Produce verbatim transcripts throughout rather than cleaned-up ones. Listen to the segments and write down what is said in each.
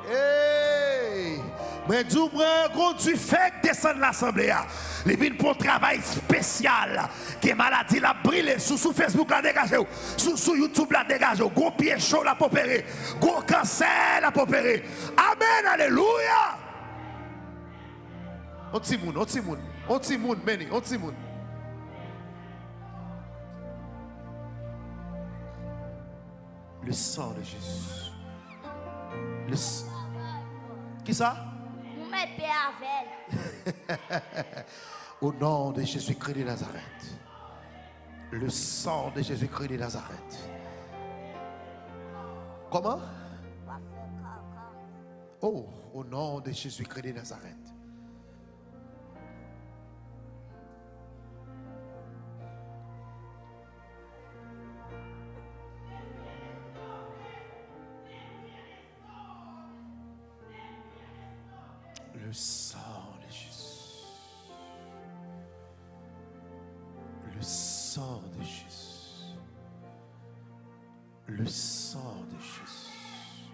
Hey! Mwen di w, mwen, gon dife k desann lasanble a. Li vin pou yon travay espesyal. Gen maladi l ap brile. Si w sou Facebook la, degaje w. Si w sou YouTube la, degaje w. Gon pye cho l ap opere. Gon kansè l ap opere. Amèn, alelouya! On timoun, on timoun, on timoun, Manny, on timoun. Le sang de Jésus. Le s- Kisa? Nou mèt pye avè l. Au nom de Jésus-Christ de Nazareth. Le sang de Jésus-Christ de Nazareth. Kòman? Oh, au nom de Jésus-Christ de Nazareth. Le sang de Jésus. Le sang de Jésus. Le sang de Jésus.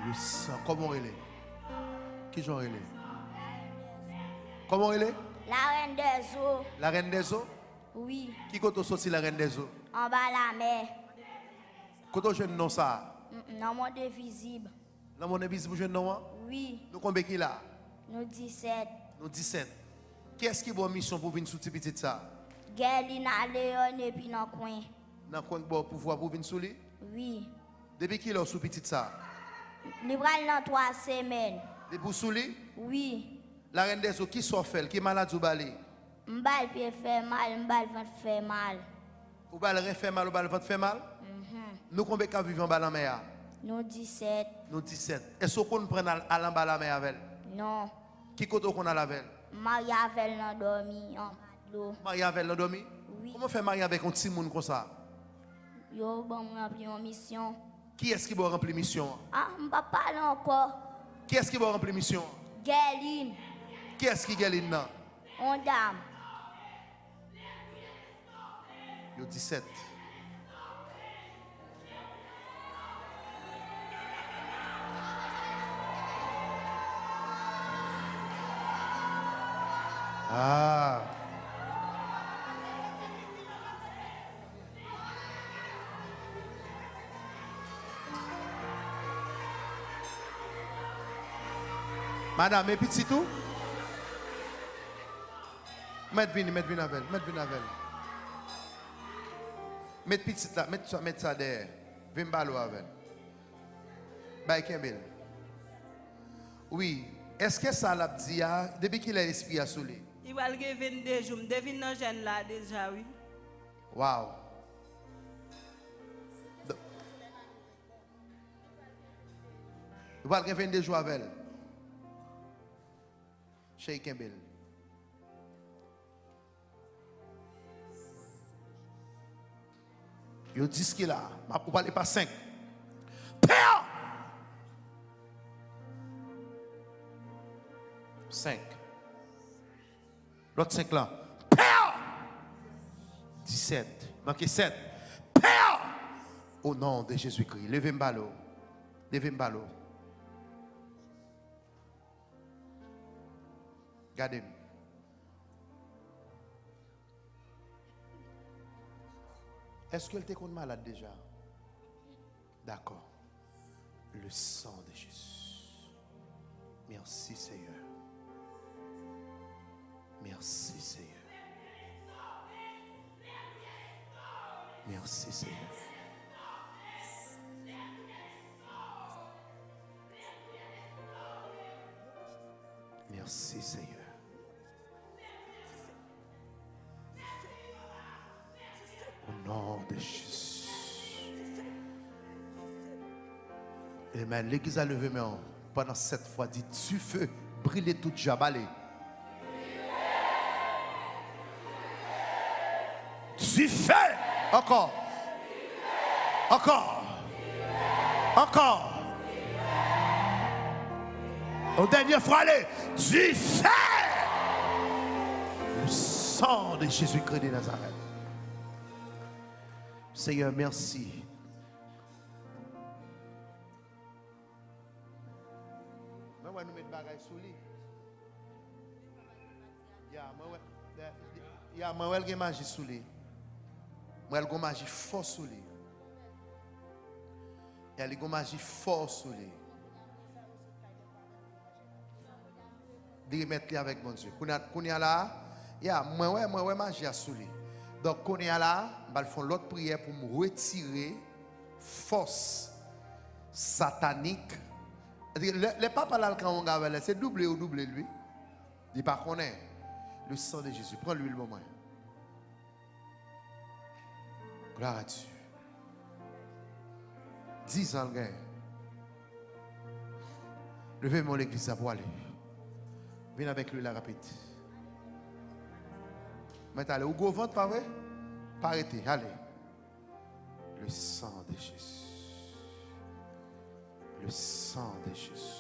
Le sang. Kòman w rele? Kijan w rele? Kòman w rele? La Reine des Eaux. La Reine des Eaux? Wi. Ki kote w soti, la Reine des Eaux? Anba lamè. Kote w jwenn non sa a? N-, nan mond envizib. Nan mond envizib ou jwenn non an? Wi. Nou konbyen ki la? Nou disèt. Nou disèt. Kiyès ki ba w misyon pou w vin sou ti pitit sa a? Guerline, Léon epi Nankwè. Nankwè k ba w pouvwa pou w vin sou li? Wi. Depi kilè w sou pitit sa a? Li pral nan twa semèn. Depi w sou li? Wi. La Reine des Eaux, kisa w fè l? Ki maladi w ba li? M ba l pye fè mal, m ba l vant fè mal. Ou ba l ren fè mal, ou ba l vant fè mal? Mhm. Nou konbyen k ap viv anba lanmè a? Nou disèt. Nou disèt. Èske w konn pran al, al anba lanmè avè l? Non. Ki kote w konn al avè l? M marye avè l nan dòmi, anba dlo. Marye avè l nan dòmi? Wi. Kòman w fè marye avèk yon timoun konsa? Yo ban mwen ranpli yon misyon. Kiyès ki ba w ranpli misyon an? Ah, m p ap pale ankò. Kiyès ki ba w ranpli misyon an? Guerline. Kiyès ki Guerline nan? On dam. Yo disèt. Ah. Madanm, e pitit ou? Mèt vini, mèt vin avè l, mèt vin avè l. Met pitit la, met sa, met sa dèyè. Vin balo avè l. Bay kenbe l. Wi. Èske sa l ap di a, depi kilè espri a sou li? Li pral gen vennde jou, m te vin nan jèn la deja, wi. Waw. Li pral gen vennde jou avè l. Cheri, kenbe l. Yo dis ki la. M ap, ou pale pa senk. Pè! Senk. Lòt senk lan. Pè! Disèt. Manke sèt. Pè! O non de Jezikri. Leve m ba l ou. Leve m ba l ou. Gade m. Èske l te konn malad deja? Dakò. Le sang de Jésus. Mèsi, Seyè. Mèsi, Seyè. Mèsi, Seyè. Mèsi, Seyè. O non de Jezi. Amen. Legliz la, leve men w pandan sèt fwa, di, dife, brile tout dyab, ale. Dife! Ankò. Ankò. Ankò. Yon dènye fwa, ale. Dife! Le sang de Jésus-Christ de Nazareth. Seyè, mèsi. Wè nou met bagay sou li. Ya, mwen wè, ya, mwen wè l gen maji sou li. Mwen wè l gen maji fò sou li. Ya, li gen maji fò sou li. Li remèt li avèk Bondye. Kounye a, kounye a la, ya, mwen wè, mwen wè maji a sou li. Donk, kounye a la, m pral fè yon lòt priyè pou m retire fòs satanik. Lè, lè papa l al kan wonga avè l, se double ou double l, wi. Li pa konnen. Le sang de Jésus. Pran lwil ban mwen. Gloire à Dieu. Diz an l genyen. Leve men w legliz la pou ale. Vin avèk lwil la rapid. Mèt ale. Ou gwo vant, pa vre? Pa rete. Ale. Le sang de Jésus. Le sang de Jésus.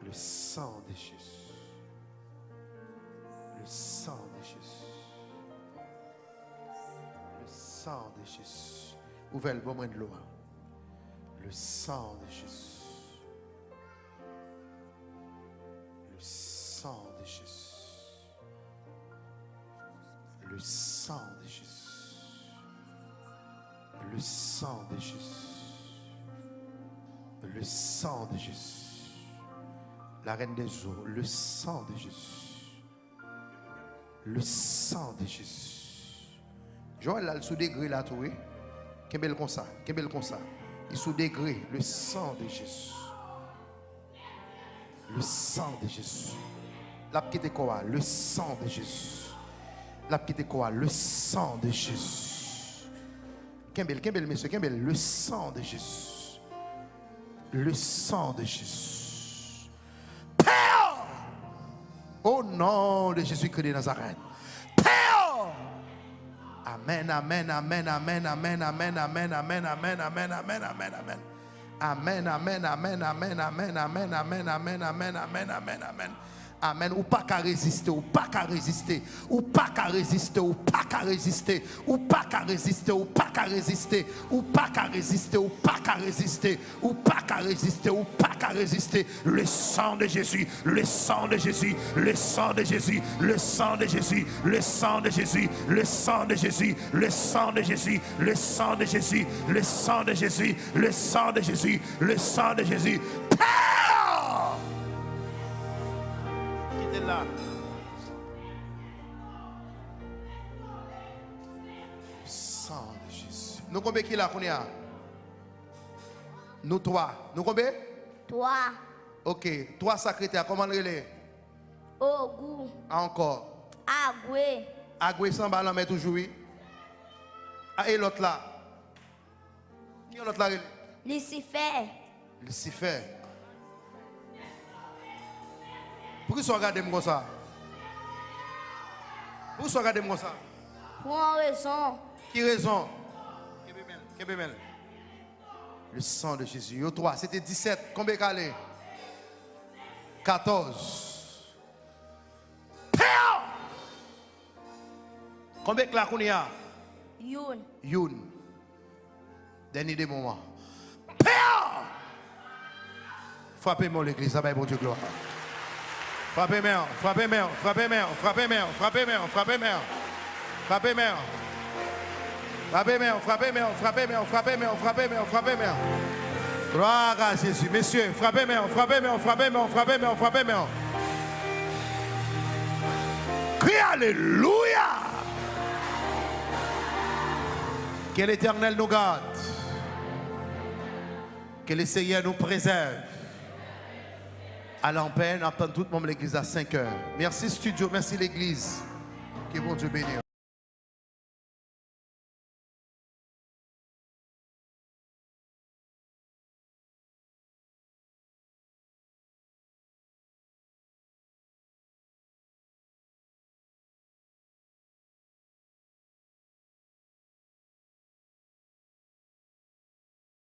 Le sang de Jésus. Le sang de Jésus. Le sang de Jésus. Ouvè l, ban mwen dlo a. Le sang de Jésus. Le sang de Jésus. Le sang de Jésus. Le sang de Jésus. Le sang de Jésus. La reine des eaux, le sang de Jésus. Le sang de Jésus. Joël la, l sou degre la tou, wi. Kenbe l konsa, kenbe l konsa. Li sou degre, le sang de Jésus. Le sang de Jésus. L ap kite kò a. Le sang de Jésus. L ap kite kò a. Le sang de Jésus. Kenbe l, kenbe l, mesye, kenbe l. Le sang de Jésus. Le sang de Jésus. Père! Au nom de Jésus-Christ de Nazareth. Père! Amen, amen, amen, amen, amen, amen, amen. Amen, amen, amen, amen, amen, amen, amen. Amen, amen, amen, amen, amen, amen, amen, amen, amen, amen, amen. Amen. Ou pa ka reziste, ou pa ka reziste, ou pa ka reziste, ou pa ka reziste, ou pa ka reziste, ou pa ka reziste, ou pa ka reziste, ou pa ka reziste, ou pa ka reziste, ou pa ka reziste. Le sang de Jésus, le sang de Jésus, le sang de Jésus, le sang de Jésus, le sang de Jésus, le sang de Jésus, le sang de Jésus, le sang de Jésus, le sang de Jésus, le sang de Jésus, le sang de Jésus. Père! Kite l la. Sang de Jésus. Nou konbyen ki la kounye a? Nou twa. Nou konbyen? Twa. Ok. Twa sa k rete a, kòman l rele? Ogou. Ankò. Agwe. Agwe se anba lanmè toujou, wi. A, e lòt la? Ki lòt la rele? Lisifè. Lisifè. Poukisa w gade m konsa? Poukisa w gade m konsa? Pou yon rezon. Ki rezon? Kenbe men l, kenbe men l. Le sang de Jésus. Yo twa, se te disèt. Konbyen k ale? Katòz. Pè! Konbyen k la kounye a? Youn. Youn. Dènye de moman. Pè! Frape men w legliz la, bay Bondye glwa. Frape men w, frape men w, frape men w, frape men w, frape men w, frape men w. Frape men w. Frape men w, frape men w, frape men w, frape men w, frape men w, frape men w. Gloire à Jésus. Mesye, frape men w, frape men w, frape men w, frape men w, frape men w. Kri alelouya! Ke Letènèl nou gad. Ke Lesenyè nou prezève. Al anpè, n ap tann tout manm legliz la senkè. Mèsi studio, mèsi legliz. Ke Bondye beni w.